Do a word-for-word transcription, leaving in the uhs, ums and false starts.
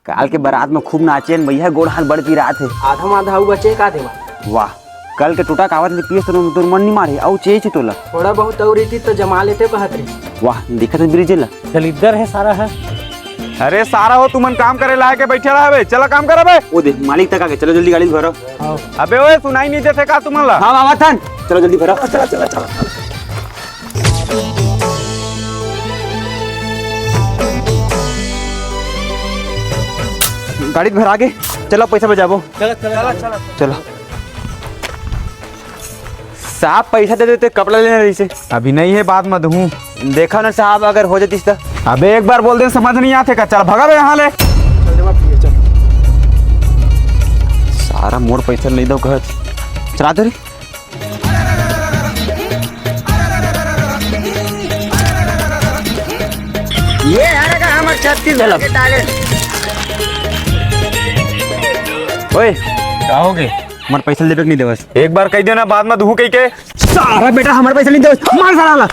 काल के बारात में खूब नाचेन भैया, गोड़ हाथ बड़ पिरात हे। आधा माधा अउ बचे का देवा? वाह, कल के टोटा कावत ले पियस तो तोर मन नहीं मारे, अउ चेच तोला। थोड़ा बहुत अउ रहितिस त जमा लेतेंव कहत रहे। वाह, देखत हे ब्रिजेश ला। दलिद्दर हे सारा हे। अरे सारा हो, तुमन काम करे ला आके बैठे रहा बे, चला काम करा बे। ओ दे, मालिक तक आगे, चलो जल्दी गाड़ी भरो। अबे ओए, सुनाई नहीं देथे का तुमन ला? हाँ, बाबा थन। चलो जल्दी भरो। चला, चला, चला। गाड़ी भरा गे, चलो पैसा बचाबो। चलो, चलो, चलो। चलो। साहब पैसा दे देते, कपड़ा लेना रहिसे। अभी नहीं हे, बाद में दूँ। देखा ना साहब, अगर हो जातिस त। अबे एक बार बोल दे, समझ नहीं आथे का? चल भगा बे यहाँ ले। सारा मोर पैसा नहीं दो कहत। चला तो रे। ये हर का हमर छत्तीस झलक। ओए, का हो गे? हमर पैसा लेबे के नहीं देवस। एक बार कह देना, बाद में दूँ कह के। सारा बेटा हमर पैसा नहीं देवस, मार साला ला।